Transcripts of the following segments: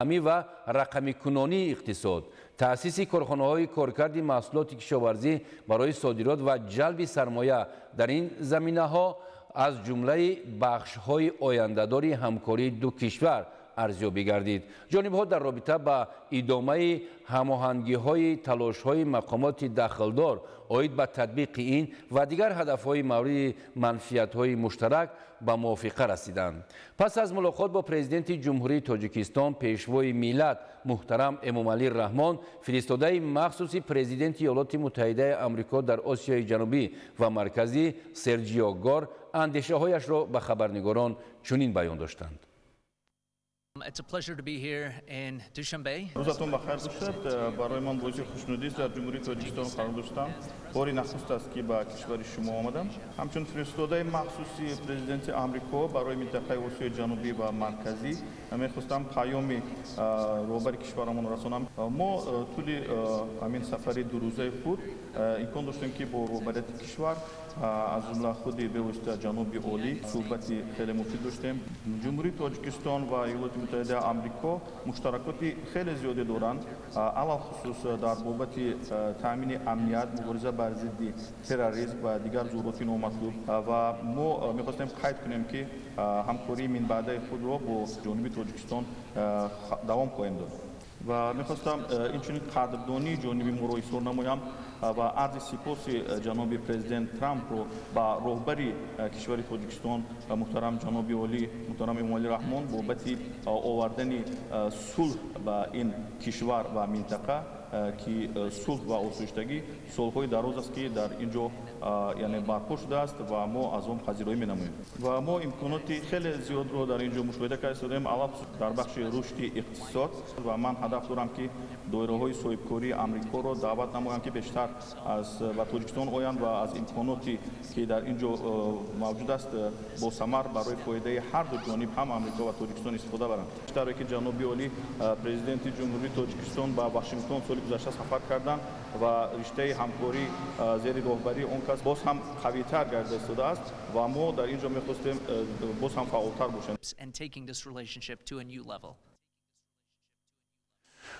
Ва рақамикунонии иқтисод, таъсиси корхонаҳои коркарди маҳсулоти кишоварзӣ барои содирот ва ҷалби сармоя дар ин заминаҳо аз ҷумлаи бахшҳои ояндадори ҳамкории ду кишвар арзёбӣ гардид. Ҷонибҳо дар робита ба идомаи ҳамоҳангиҳои талошҳои мақомоти дахлдор оид ба татбиқи ин ва дигар ҳадафҳои мавриди манфиатҳои муштарак ба мувофиқа расиданд. Пас аз мулоқот бо Президенти Ҷумҳурии Тоҷикистон, Пешвои миллат муҳтарам Эмомалӣ Раҳмон, фиристодаи махсуси Президенти Иёлоти Муттаҳидаи Амрико дар Осиёи Ҷанубӣ ва Марказӣ Серҷио Гор андешаҳояшро ба хабарнигорон чунин баён доштанд. It's a pleasure to be here in Dushanbe. Рӯзатон ба хайр бошад. Барои ман боиси хушнудист дар Ҷумҳурии Тоҷикистон қарор доштам. Бори нахуст аст, ки ба кишвари шумо омадам. Ҳамчун фиристодаи махсуси Президенти Амрико барои минтақаи Осиёи Ҷанубӣ ва Марказӣ мехостам паёми роҳбари кишварамон расонам. Мо тӯли ҳамин сафари дурӯзаи худ имкон доштем, ки бо роҳбарияти кишвар, аз ҷумла худи бевосита ҷаноби олӣ, суҳбати хеле муфид доштем. Ҷумҳурии Тоҷикистон ва Иёлоти Муттаҳидаи Амрико муштаракоти хеле зиёде доранд, алалхусус дар бобати таъмини амният, мубориза бар зидди терроризм ва дигар зуҳуроти номатлуб. Ва мо мехостем қайд кунем, ки ҳамкории минбаъдаи худро бо ҷониби Тоҷикистон давом хоҳем дод. Ва мехостам инчунин қадрдонии ҷониби моро изҳор намоям ва арзи сипоси ҷаноби президент Трампро ба роҳбари кишвари Тоҷикистон, муҳтарам ҷаноби олӣ муҳтарам Эмомалӣ Раҳмон, бобати овардани сулҳ ба ин кишвар ва минтақа, ки сулҳ ва осоиштагӣ солҳои дароз аст, ки дар ин ҷо, яъне, барпо шудааст ва мо аз он пазироӣ менамоем. Ва мо имконоти хеле зиёдро дар ин ҷо мушоҳида карда истодаем, алалхусус дар бахши рушди иқтисод. Ва ман ҳадаф дорам, ки доираҳои соҳибкории Амрикоро даъват намоям, ки бештар аз ба Тоҷикистон оянд ва аз имконоте, ки дар ин ҷо мавҷуд аст, босамар барои фоидаи ҳар ду ҷониб, ҳам Амрико ва Тоҷикистон, истифода баранд. Тавре ки ҷаноби олӣ, Президенти Ҷумҳурии Тоҷикистон, ба Вашингтон соли гузашта сафар карданд ва риштаи ҳамкорӣ зери роҳбарии он кас боз ҳам қавитар гардида истодааст ва мо дар ин ҷо мехостем боз ҳам фаъолтар бошем. And taking this relationship to a new level.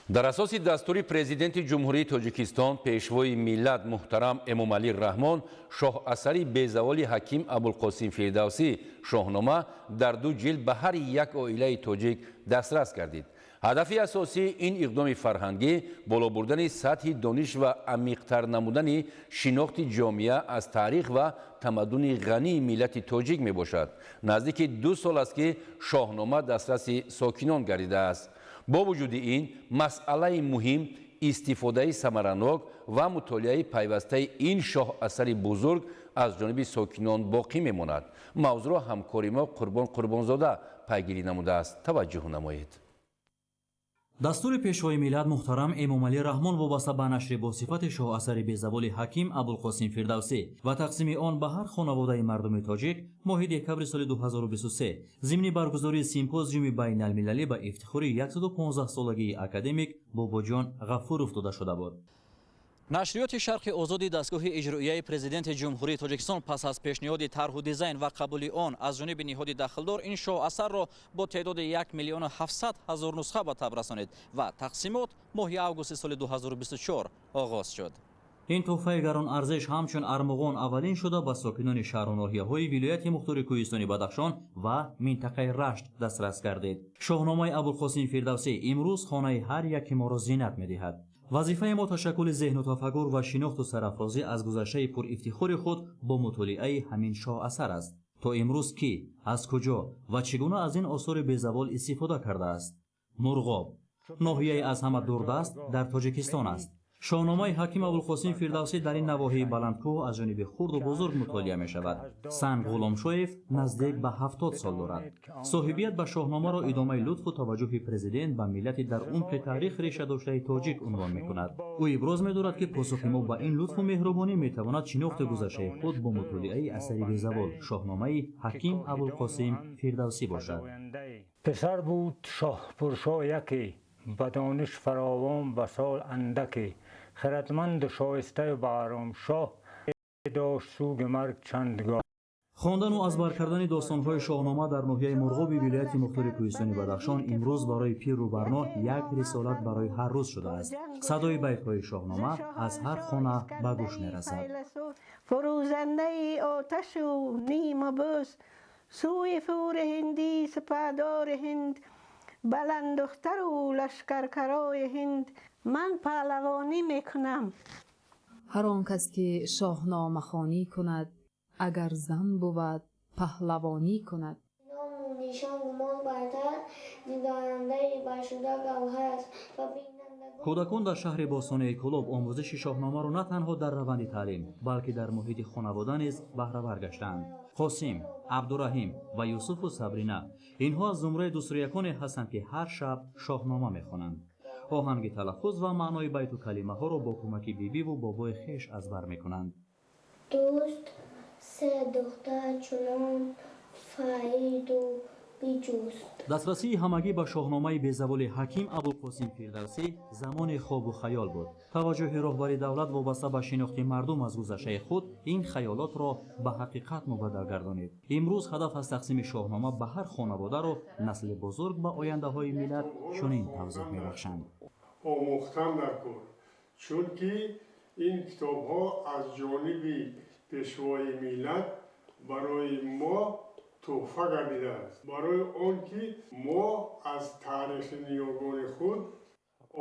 Дар асоси дастури Президенти Ҷумҳурии Тоҷикистон, Пешвои миллат муҳтарам Эмомалӣ Раҳмон, шоҳасари безаволи Ҳаким Абулқосим Фирдавсӣ, «Шоҳнома», дар ду ҷилд ба ҳар як оилаи тоҷик дастрас гардид. Ҳадафи асосии ин иқдоми фарҳангӣ боло бурдани сатҳи дониш ва амиқтар намудани шинохти ҷомеа аз таърих ва тамаддуни ғании миллати тоҷик мебошад. Наздики 2 сол аст, ки «Шоҳнома» дастраси сокинон гардидааст. Бо вуҷуди ин, масъалаи муҳим истифодаи самаранок ва мутолиаи пайвастаи ин шоҳасари бузург аз ҷониби сокинон боқӣ мемонад. Мавзӯъро ҳамкори мо Қурбон Қурбонзода пайгирӣ намудааст. Таваҷҷӯҳ намоед. Дастури Пешвои миллат муҳтарам Эмомалӣ Раҳмон вобаста ба нашри босифати шоҳасари безаволи Ҳаким Абулқосим Фирдавсӣ ва тақсими он ба ҳар хонаводаи мардуми тоҷик моҳи декабри соли 2023 зимни баргузории симпозиуми байналмилалӣ ба ифтихори 115-солагии академик Бобоҷон Ғафуров дода шуда буд. Нашриёти «Шарқи озоди» дастгоҳи иҷроияи Президенти Ҷумҳурии Тоҷикистон пас аз пешниҳоди тарҳу дизайн ва қабули он аз ҷониби ниҳоди дахлдор ин шоҳасарро бо теъдоди 1 миллиону 700 ҳазор нусха ба таб расонид ва тақсимот моҳи августи соли 2024 оғоз шуд. Ин тӯҳфаи гаронарзиш ҳамчун армуғон аввалин шуда ба сокинони шаҳру ноҳияҳои вилояти мухтори Кӯҳистони Бадахшон ва минтақаи Рашт дастрас гардид. Шоҳномаи Абулқосим Фирдавсӣ имрӯз хонаи ҳар яки моро зинат медиҳад. Вазифаи мо ташаккули зеҳну тафаккур ва шинохту сарафрозӣ аз гузаштаи пурифтихори худ бо мутолиаи ҳамин шоҳасар аст. То имрӯз кӣ, аз куҷо ва чӣ гуна аз ин осори безавол истифода кардааст? Мурғоб ноҳияи аз ҳама дурдаст дар Тоҷикистон аст. Шоҳномаи Ҳаким Абулқосим Фирдавсӣ дар ин навоҳии баландкӯҳ аз ҷониби хурду бузург мутолиа мешавад. Санг Ғуломшоев наздик ба 70 сол дорад. Соҳибият ба Шоҳномаро идомаи лутфу таваҷҷӯҳи президент ба миллати дар умқи таърих реша доштаи тоҷик унвон мекунад. Ӯ иброз медорад, ки посухи мо ба ин лутфу меҳрубонӣ метавонад шинохти гузаштаи худ бо мутолиаи асари безавол, Шоҳномаи Ҳаким Абулқосим Фирдавсӣ бошад. Писар буд Шоҳпуршоҳ яке, ба дониш фаровон, ба сол андаке, хиратманду шоистаю баҳромшоҳ, дошт сӯги марг чандгоҳ. Хондану аз бар кардани достонҳои Шоҳнома дар ноҳияи Мурғоби вилояти мухтори кӯҳистони Бадахшон имрӯз барои пиру барно як рисолат барои ҳар рӯз шудааст. Садои байтҳои Шоҳнома аз ҳар хона ба гӯш мерасад. Фурӯзандаи оташу нима бӯс, сӯи фури ҳиндӣ сипаҳдори ҳинд, баланддухтару лашкаркарои ҳинд, ман паҳлавонӣ мекунам. Ҳар он кас ки шоҳномахонӣ кунад, агар зан бувад, паҳлавонӣ кунад. Ному нишон гумон бартар, дидарандаи баршуда гавҳар аст ва Кӯдакон дар шаҳри бостонии Кӯлоб омӯзиши Шоҳномаро на танҳо дар раванди таълим, балки дар муҳити хонавода низ баҳравар гаштаанд. Қосим, Абдураҳим ва Юсуфу Сабрина инҳо аз зумраи дусруяконе ҳастанд, ки ҳар шаб Шоҳнома мехонанд. Оҳанги талаффуз ва маънои байту калимаҳоро бо кӯмаки бибиву бобои хеш аз бар мекунанд. Дӯст се духтар чунон фариду биҷуст. Дастрасии ҳамагӣ ба Шоҳномаи безаволи Ҳаким Абулқосим Фирдавсӣ замони хобу хаёл буд. Таваҷҷӯҳи роҳбари давлат вобаста ба шинохти мардум аз гузаштаи худ ин хаёлотро ба ҳақиқат мубаддал гардонид. Имрӯз ҳадаф аз тақсими Шоҳнома ба ҳар хонаводаро насли бузург ба ояндаҳои миллат чунин тавзеҳ мебахшанд. Омӯхтан дар кор, чунки ин китобҳо аз ҷониби пешвои миллат барои мо тӯҳфа гардидааст, барои он ки мо аз таърихи ниёгони худ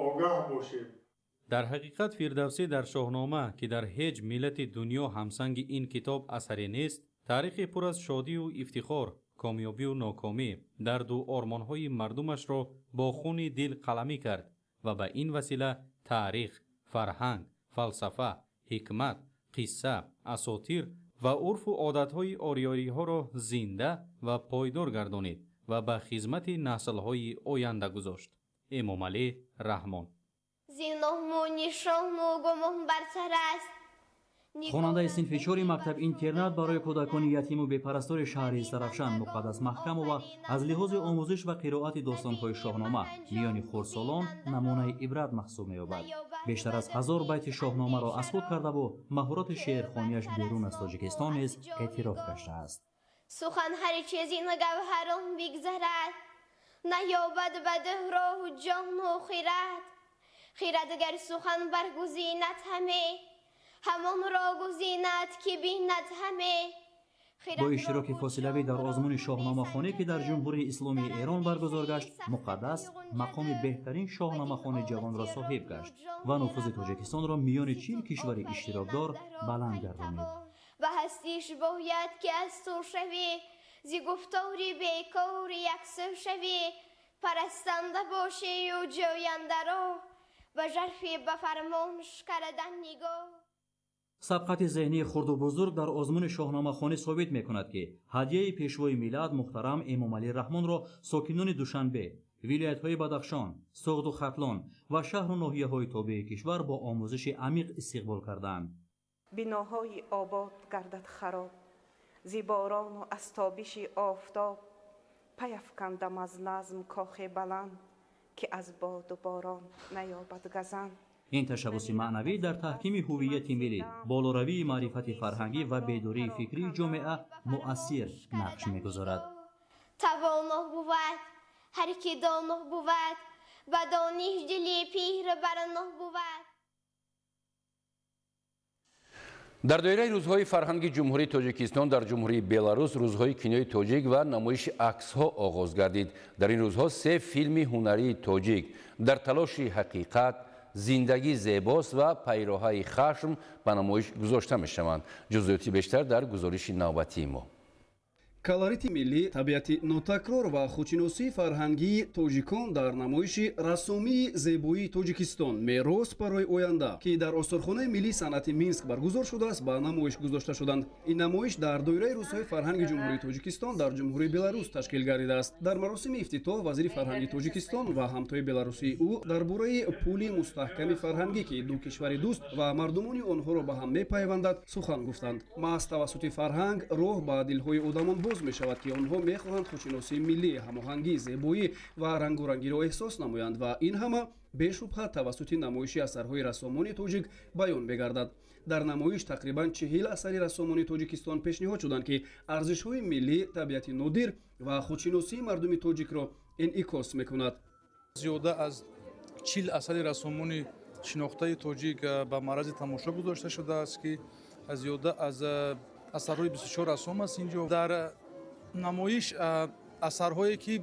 огаҳ бошем. Дар ҳақиқат Фирдавсӣ дар Шоҳнома, ки дар ҳеҷ миллати дунё ҳамсанги ин китоб асаре нест, таърихи пур аз шодию ифтихор, комёбию нокомӣ, дарду ормонҳои мардумашро бо хуни дил қаламӣ кард ва ба ин васила таърих, фарҳанг, фалсафа, ҳикмат, қисса, асотир ва урфу одатҳои ориёиҳоро зинда ва пойдор гардонид ва ба хизмати наслҳои оянда гузошт. Эмомалӣ Раҳмон. Зиному нишону гумон бартар аст. Хонандаи синфи чори мактаб-интернат барои кӯдакони ятиму бепарастори шаҳри Истаравшан Муқаддас Маҳкамова аз лиҳози омӯзиш ва қироати достонҳои Шоҳнома миёни хурдсолон намунаи ибрат маҳсуб меёбад. Бештар аз 1000 байти Шоҳномаро аз худ кардаву маҳорати шеърхонияш берун аз Тоҷикистон низ эътироф гаштааст. Сухан ҳар чизи гавҳарон бигзарад, наёбад ба роҳу ҷону хирад. Хирадгар сухан баргузинад ҳаме, ҳамонро гузинад ки бинад ҳаме. Бо иштироки фосилавӣ дар озмуни шоҳномахонӣ, ки дар Ҷумҳурии Исломии Эрон баргузор гашт, Муқаддас мақоми беҳтарин шоҳномахони ҷавонро соҳиб гашт ва нуфузи Тоҷикистонро миёни 40 кишвари иштирокдор баланд гардонид. Ба ҳастиш бояд ки аз ту шавӣ, зи гуфтори бекори яксӯ шавӣ, парастанда бошию ҷӯяндаро, ба жарфи ба фармонш кардан нигоҳ. Сабқати зеҳнии хурду бузург дар озмуни шоҳномахонӣ собит мекунад, ки ҳадияи пешвои миллат муҳтарам Эмомалӣ Раҳмонро сокинони Душанбе, вилоятҳои Бадахшон, Суғду Хатлон ва шаҳру ноҳияҳои тобеи кишвар бо омӯзиши амиқ истиқбол кардаанд. Биноҳои обод гардад хароб, зи борону аз тобиши офтоб, паяфкандам аз назм кохе баланд, ки аз боду борон наёбад газанд. Ин ташаббуси маънавӣ дар таҳкими ҳуввияти миллӣ, болоравии маърифати фарҳангӣ ва бедории фикрии ҷомеа муассир нақш мегузорад. Тавоно бувад ҳар ки доно бувад, ба дониш дили пир барно бувад. Дар доираи рӯзҳои фарҳанги Ҷумҳурии Тоҷикистон дар Ҷумҳурии Беларус рӯзҳои кинои тоҷик ва намоиши аксҳо оғоз гардид. Дар ин рӯзҳо се филми ҳунарии тоҷик «Дар талоши ҳақиқат», «Зиндагӣ зебост» ва «Пайроҳаи хашм» ба намоиш гузошта мешаванд. Ҷузъиёти бештар дар гузориши навбатии мо. Колорити миллӣ, табиати нотакрор ва худшиносии фарҳангии тоҷикон дар намоиши рассомии зебоии Тоҷикистон «Мерос барои оянда», ки дар осорхонаи миллии санъати Минск баргузор шудааст, ба намоиш гузошта шуданд. Ин намоиш дар доираи рӯзҳои фарҳанги Ҷумҳурии Тоҷикистон дар Ҷумҳурии Беларус ташкил гардидааст. Дар маросими ифтитоҳ вазири фарҳанги Тоҷикистон ва ҳамтои беларусии ӯ дар бораи пули мустаҳками фарҳангӣ, ки ду кишвари дӯст ва мардумони онҳоро ба ҳам мепайвандад, сухан гуфтанд. Маҳз тавассути фарҳанг роҳ ба дилҳои одамон боз боз мешавад, ки онҳо мехоҳанд худшиносии миллӣ, ҳамоҳангӣ, зебоӣ ва рангурангиро эҳсос намоянд ва ин ҳама бешубҳа тавассути намоиши асарҳои рассомони тоҷик баён мегардад. Дар намоиш тақрибан 40 асари рассомони Тоҷикистон пешниҳод шуданд, ки арзишҳои миллӣ, табиати нодир ва худшиносии мардуми тоҷикро инъикос мекунад. Зиёда аз 40 асари рассомони шинохтаи тоҷик ба маърази тамошо гузошта шудааст, ки зиёда аз асарҳои 24 рассом аст. Инҷо дар намоиш асарҳое ки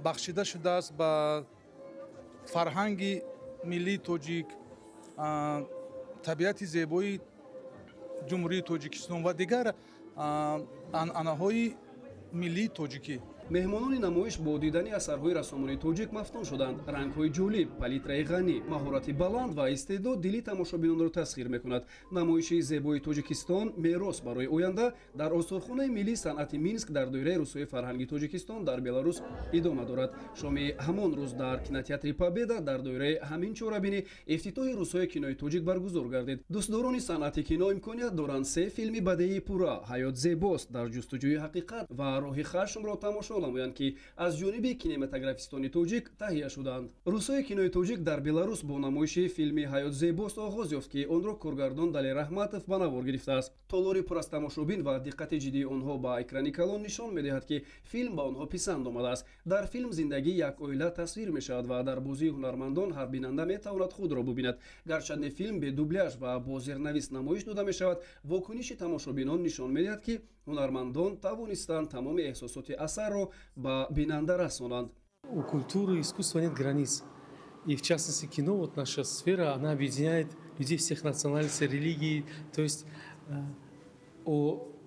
бахшида шудааст ба фарҳанги миллии тоҷик, табиати зебои Ҷумҳурии Тоҷикистон ва дигар анъанаҳои миллии тоҷикӣ. Меҳмонони намоиш бо дидани асарҳои рассомони тоҷик мафтун шуданд. Рангҳои ҷолиб, палитраи ғанӣ, маҳорати баланд ва истеъдод дили тамошобинонро тасхир мекунад. Намоиши зебои Тоҷикистон мерос барои оянда дар осорхонаи миллии санъати Минск дар доираи Рӯзҳои фарҳанги Тоҷикистон дар Беларус идома дорад. Шоми ҳамон рӯз дар кинотеатри Победа дар доираи ҳамин чорабинӣ ифтитоҳи Рӯзҳои кинои тоҷик баргузор гардид. Дӯстдорони санъати кино имконият доранд се филми бадеии пурра «Ҳаёт зебост», «Дар ҷустуҷӯи ҳақиқат» ва «Роҳи хашмро» тамошо намоянд, ки аз ҷониби кинематографистони тоҷик таҳия шуданд. Рӯзҳои кинои тоҷик дар Беларус бо намоиши филми «Ҳаёт зебост» оғоз ёфт, ки онро коргардон Далер Раҳматов ба навор гирифтааст. Толори пур аз тамошобин ва диққати ҷиддии онҳо ба экрани калон нишон медиҳад, ки филм ба онҳо писанд омадааст. Дар филм зиндагии як оила тасвир мешавад ва дар бозии ҳунармандон ҳар бинанда метавонад худро бубинад. Гарчанде филм бе дубляж ва бо зернавис намоиш дода мешавад, вокуниши тамошобинон нишон медиҳад, ки ҳунармандон тавонистанд тамоми эҳсосоти асарро ба бинанда расонанд. У культуры и искусства нет границ. И в частности кино, вот наша сфера, она объединяет людей всех национальностей, религий. То есть у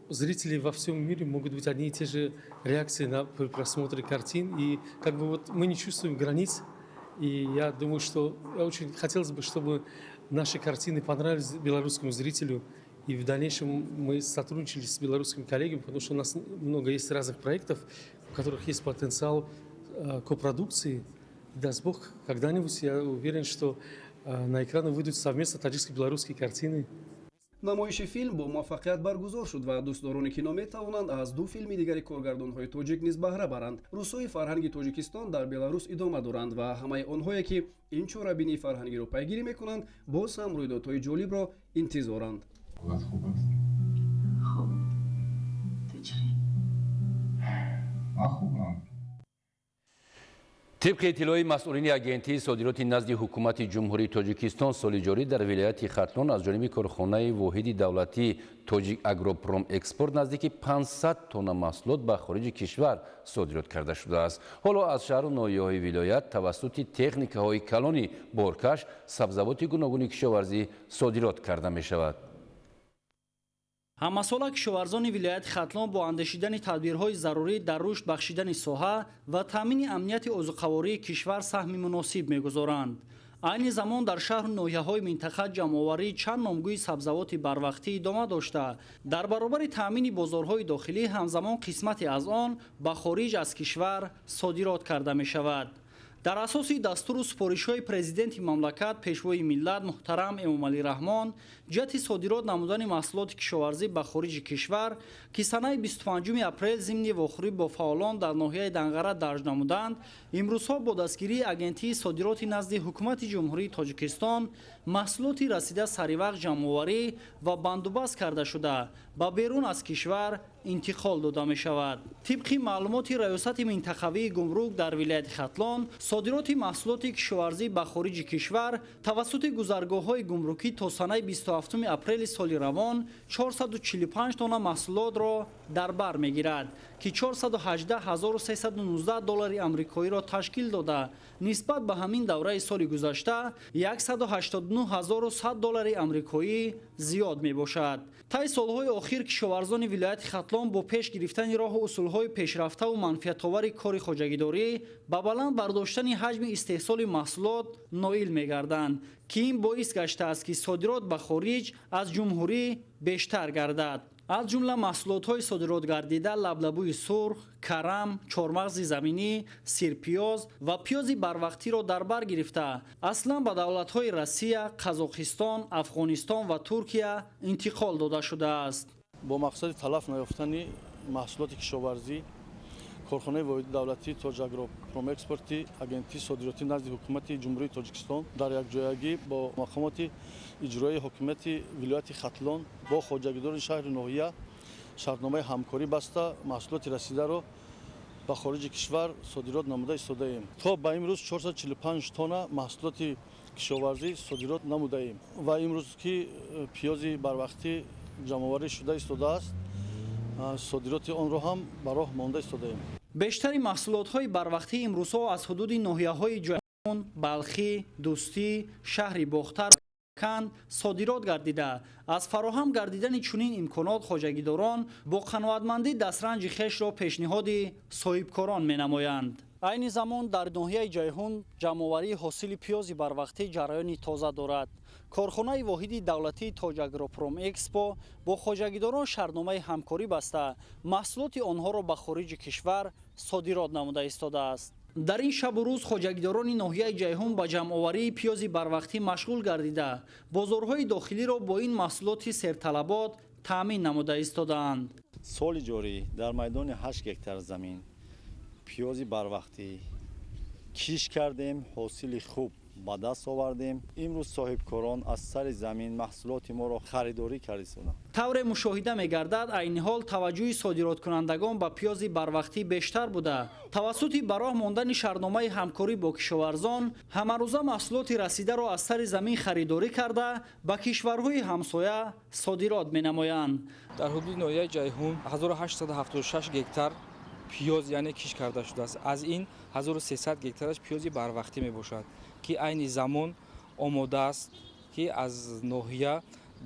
зрителей во всем мире могут быть одни и те же реакции на при просмотре картин. И как бы вот мы не чувствуем границ. И я думаю, что я очень хотелось бы, чтобы наши картины понравились белорусскому зрителю. И в дальнейшем мы сотрудничали с белорусскими коллегами, потому что у нас много есть разных проектов, в которых есть потенциал копродукции. Даст Бог, когда-нибудь, я уверен, что на экраны выйдут совместно таджикско-белорусские картины. Намоиши филм бо муваффақият баргузор шуд ва дӯстдорони кино метавонанд аз ду филми дигари коргардонҳои тоҷик низ баҳра баранд. Рӯзҳои фарҳанги Тоҷикистон дар Беларус идома доранд ва ҳамаи онҳое, ки ин чорабинии фарҳангиро пайгирӣ мекунанд, боз ҳам рӯйдодҳои ҷолибро интизоранд. Ҳолат хуб аст? Хуб, ту чӣ? Ман хубам. Тибқи иттилои масъулини Агентии содироти назди Ҳукумати Ҷумҳурии Тоҷикистон, соли ҷорӣ дар вилояти Хатлон аз ҷониби корхонаи воҳиди давлатии Тоҷик Агропром Экспорт наздики 500 тонна маҳсулот ба хориҷи кишвар содирот карда шудааст. Ҳоло аз шаҳру ноҳияҳои вилоят тавассути техникаҳои калони боркаш сабзавоти гуногуни кишоварзӣ содирот карда мешавад. Ҳамасола кишоварзони вилояти Хатлон бо андешидани тадбирҳои зарурӣ дар рушд бахшидани соҳа ва таъмини амнияти озуқавории кишвар саҳми муносиб мегузоранд. Айни замон дар шаҳру ноҳияҳои минтақа ҷамъоварии чанд номгӯи сабзавоти барвақтӣ идома дошта, дар баробари таъмини бозорҳои дохилӣ ҳамзамон қисмате аз он ба хориҷ аз кишвар содирот карда мешавад. Дар асоси дастуру супоришҳои президенти мамлакат, пешвои миллат муҳтарам Эмомалӣ Раҳмон, ҷиҳати содирот намудани маҳсулоти кишоварзӣ ба хориҷи кишвар, ки санаи 25 апрел зимни вохӯрӣ бо фаъолон дар ноҳияи Данғара дарҷ намуданд, имрӯзҳо бо дастгирии Агентии содироти назди Ҳукумати Ҷумҳурии Тоҷикистон маҳсулоти расида саривақт ҷамъоварӣ ва бандубаст карда шуда, ба берун аз кишвар интиқол дода мешавад. Тибқи маълумоти Раёсати минтақавии гумрук дар вилояти Хатлон, содироти маҳсулоти кишоварзӣ ба хориҷи кишвар тавассути гузаргоҳҳои гумрукӣ то санаи 27 апрели соли равон 445 тонна маҳсулотро дар бар мегирад, ки 418 319 доллари амрикоиро ташкил дода, нисбат ба ҳамин давраи соли гузашта 189 100 доллари амрикоӣ зиёд мебошад. Тай солҳои охир кишоварзони вилояти Хатлон бо пеш гирифтани роҳу усулҳои пешрафтаву манфиатовари кори хоҷагидорӣ ба баланд бардоштани ҳаҷми истеҳсоли маҳсулот ноил мегарданд, ки ин боис гаштааст, ки содирот ба хориҷ аз ҷумҳурӣ бештар гардад. Аз ҷумла маҳсулотҳои содиротгардида лаблабӯи сурх, карам, чормағзи заминӣ, сирпиёз ва пиёзи барвақтиро дар бар гирифта, аслан ба давлатҳои Россия, Қазоқистон, Афғонистон ва Туркия интиқол дода шудааст. Бо мақсади талаф наёфтани маҳсулоти кишоварзӣ корхонаи воҳиди давлатии Тоҷагропромэкспорти агентии содиротӣ назди ҳукумати Ҷумҳурии Тоҷикистон дар якҷоягӣ бо мақомоти иҷроии ҳокимияти вилояти Хатлон бо хоҷагидорони шаҳри ноҳия шартномаи ҳамкорӣ баста, маҳсулоти расидаро ба хориҷи кишвар содирот намуда истодаем. То ба имрӯз 445 тонна маҳсулоти кишоварзӣ содирот намудаем ва имрӯз ки пиёзи барвақтӣ ҷамъоварӣ шуда истодааст, содироти онро ҳам ба роҳ монда истодаем. Бештари маҳсулотҳои барвақтӣ имрӯзҳо аз ҳудуди ноҳияҳои Ҷайҳун, Балхӣ, Дӯстӣ, шаҳри Бохтар кан содирот гардида, аз фароҳам гардидани чунин имконот хоҷагидорон бо қаноатмандӣ дастранҷи хешро пешниҳоди соҳибкорон менамоянд. Айни замон дар ноҳияи Ҷайҳун ҷамъоварии ҳосили пиёзи барвақтӣ ҷараёни тоза дорад. Корхонаи воҳиди давлатии Тоҷагропромэкспо бо хоҷагидорон шартномаи ҳамкорӣ баста, маҳсулоти онҳоро ба хориҷи кишвар содирот намуда истодааст. Дар ин шабу рӯз хоҷагидорони ноҳияи Ҷайҳун ба ҷамъоварии пиёзи барвақтӣ машғул гардида, бозорҳои дохилиро бо ин маҳсулоти серталабот таъмин намуда истодаанд. Соли ҷорӣ дар майдони 8 гектар замин пиёзи барвақтӣ киш кардем, ҳосили хуб ба даст овардем. Имрӯз соҳибкорон аз сари замин маҳсулоти моро харидорӣ карда истодаанд. Тавре мушоҳида мегардад, айни ҳол таваҷҷӯҳи содироткунандагон ба пиёзи барвақтӣ бештар буда, тавассути ба роҳ мондани шартномаи ҳамкорӣ бо кишоварзон ҳамарӯза маҳсулоти расидаро аз сари замин харидорӣ карда, ба кишварҳои ҳамсоя содирот менамоянд. Дар ҳудуди ноҳияи Ҷайҳун 1876 гектар пиёз яъне киш карда шудааст. Аз ин 1300 гектараш пиёзи барвақтӣ мебошад, ки айни замон омода аст, ки аз ноҳия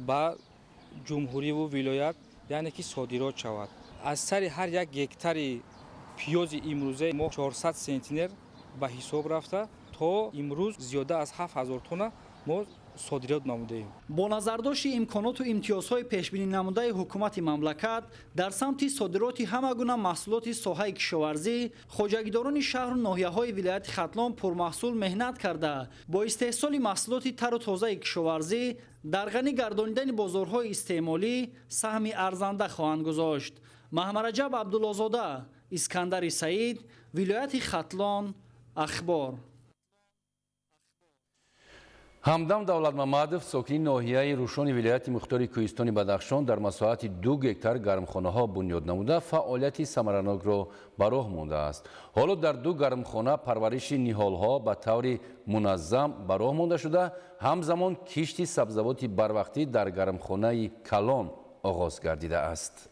ба ҷумҳуриву вилоят яъне ки содирот шавад. Аз сари ҳар як гектари пиёзи имрӯзаи мо 400 сентнер ба ҳисоб рафта, то имрӯз зиёда аз 7000 тонна мо содирот намудаем. Бо назардошти имконоту имтиёзҳои пешбинӣ намудаи ҳукумати мамлакат дар самти содироти ҳама гуна маҳсулоти соҳаи кишоварзӣ, хоҷагидорони шаҳру ноҳияҳои вилояти Хатлон пурмаҳсул меҳнат карда, бо истеҳсоли маҳсулоти тару тозаи кишоварзӣ дар ғанӣ гардонидани бозорҳои истеъмолӣ саҳми арзанда хоҳанд гузошт. Маҳмараҷаб Абдуллозода, Искандари Саид, вилояти Хатлон, Ахбор. Ҳамдам Давлатмамадов, сокини ноҳияи Рӯшони вилояти мухтори Кӯҳистони Бадахшон, дар масоҳати 2 гектар гармхонаҳо бунёд намуда, фаъолияти самаранокро ба роҳ мондааст. Ҳоло дар 2 гармхона парвариши ниҳолҳо ба таври муназзам ба роҳ монда шуда, ҳамзамон кишти сабзавоти барвақтӣ дар гармхонаи калон оғоз гардидааст.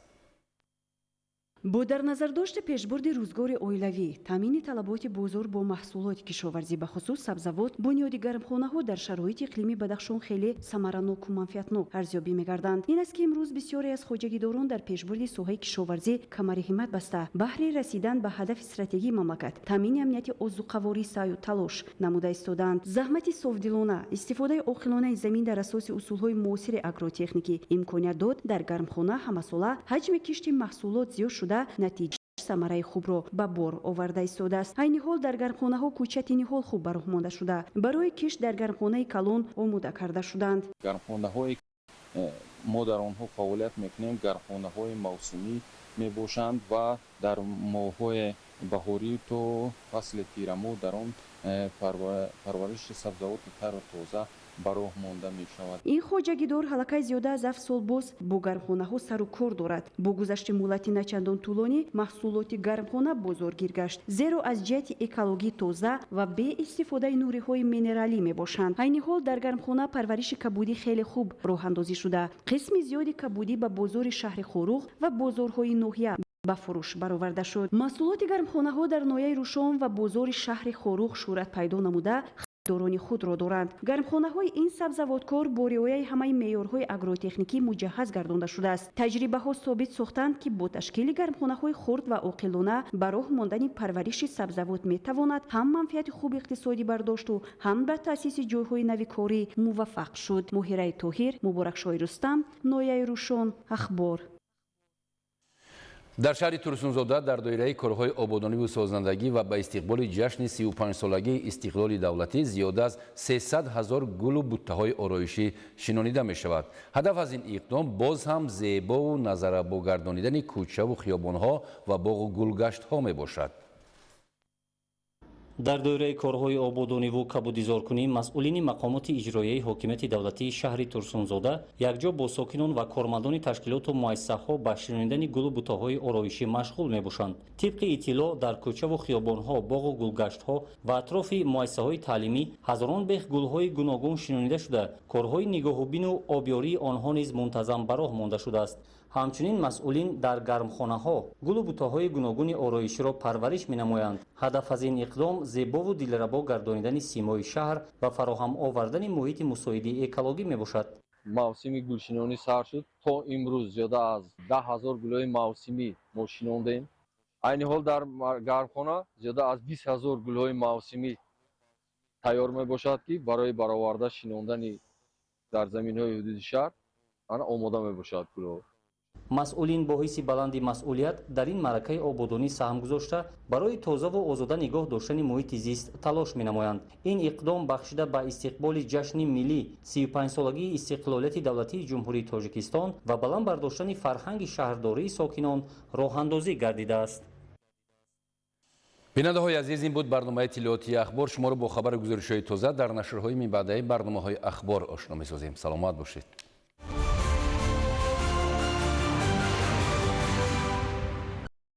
Бо дар назардошти пешбурди рӯзгори оилавӣ, таъмини талаботи бозор бо маҳсулоти кишоварзӣ, бахусус сабзавот, бунёди гармхонаҳо дар шароити иқлими Бадахшон хеле самараноку манфиатнок арзёбӣ мегарданд. Ин аст, ки имрӯз бисёре аз хоҷагидорон дар пешбурди соҳаи кишоварзӣ камари ҳиммат баста, баҳри расидан ба ҳадафи стратегии мамлакат, таъмини амнияти озуқаворӣ саъю талош намуда истодаанд. Заҳмати софдилона, истифодаи оқилонаи замин дар асоси усулҳои муосири агротехникӣ имконият дод дар гармхона ҳамасола ҳаҷми кишти маҳсулот зиёд шуда, натиҷа самараи хубро ба бор оварда истодааст. Айни ҳол дар гармхонаҳо кӯчати ниҳол хуб ба роҳ монда шуда, барои кишт дар гармхонаи калон омода карда шуданд. Гармхонаҳое мо дар онҳо фаъолият мекунем, гармхонаҳои мавсимӣ мебошанд ва дар моҳҳои баҳорӣ то фасли тирамоҳ дар он парвариши сабзавоти тару тоза ба роҳ монда мешавад. Ин хоҷагидор ҳалакаи зиёда аз 7 сол боз бо гармхонаҳо сару кор дорад. Бо гузашти муҳлати начандон тӯлонӣ маҳсулоти гармхона бозоргир гашт, зеро аз ҷиҳати экологӣ тоза ва беистифодаи нуриҳои минералӣ мебошанд. Айни ҳол дар гармхона парвариши кабудӣ хеле хуб роҳандозӣ шуда, қисми зиёди кабудӣ ба бозори шаҳри Хоруғ ва бозорҳои ноҳия ба фурӯш бароварда шуд. Маҳсулоти гармхонаҳо дар ноҳияи Рӯшон ва бозори шаҳри Хоруғ шӯҳрат пайдо намуда, дорони худро доранд. Гармхонаҳои ин сабзавоткор бо риояи ҳамаи меъёрҳои агротехникӣ муҷаҳҳаз гардонда шудааст. Таҷрибаҳо собит сохтанд, ки бо ташкили гармхонаҳои хурд ва оқилона ба роҳ мондани парвариши сабзавот метавонад ҳам манфиати хуби иқтисодӣ бардошту ҳам ба таъсиси ҷойҳои нави корӣ муваффақ шуд. Моҳираи Тоҳир, Муборакшоҳи Рустам, ноҳияи Рӯшон, Ахбор. Дар шаҳри Турсунзода дар доираи корҳои ободониву созандагӣ ва ба истиқболи ҷашни 35-солагии истиқлоли давлатӣ зиёда аз 300 ҳазор гулу буттаҳои ороишӣ шинонида мешавад. Ҳадаф аз ин иқдом боз ҳам зебову назаррабо гардонидани кӯчаву хиёбонҳо ва боғу гулгаштҳо мебошад. Дар доираи корҳои ободониву кабудизоркунӣ масъулини мақомоти иҷроияи ҳокимияти давлатии шаҳри Турсунзода якҷо бо сокинон ва кормандони ташкилоту муассисаҳо ба шинонидани гулу бутаҳои ороишӣ машғул мебошанд. Тибқи иттилоъ, дар кӯчаву хиёбонҳо, боғу гулгаштҳо ва атрофи муассисаҳои таълимӣ ҳазорон бех гулҳои гуногун шинонида шуда, корҳои нигоҳубину обёрии онҳо низ мунтазам ба роҳ монда шудааст. Ҳамчунин масъулин дар гармхонаҳо гулу бутаҳои гуногуни ороиширо парвариш менамоянд. Ҳадаф аз ин иқдом зебову дилрабо гардонидани симои шаҳр ва фароҳам овардани муҳити мусоиди экологӣ мебошад. Мавсими гулшинонӣ сар шуд. То имрӯз зиёда аз 10 ҳазор гулҳои мавсимӣ мо шинондем. Айни ҳол дар гармхона зиёда аз 20 ҳазор гулҳои мавсимӣ тайёр мебошад, ки барои бароварда шинондани дар заминҳои ҳудуди шаҳр ана омода мебошад гулҳо. Масъулин бо ҳисси баланди масъулият дар ин маъракаи ободонӣ саҳм гузошта, барои тозаву озода нигоҳ доштани муҳити зист талош менамоянд. Ин иқдом бахшида ба истиқболи ҷашни миллӣ 35-солагии истиқлолияти давлатии Ҷумҳурии Тоҷикистон ва баланд бардоштани фарҳанги шаҳрдории сокинон роҳандозӣ гардидааст. Бинандаҳои азиз, ин буд барномаи иттилоотии Ахбор. Шуморо бо хабару гузоришҳои тоза дар нашрҳои минбаъдаи барномаҳои Ахбор ошно месозем. Саломат бошед.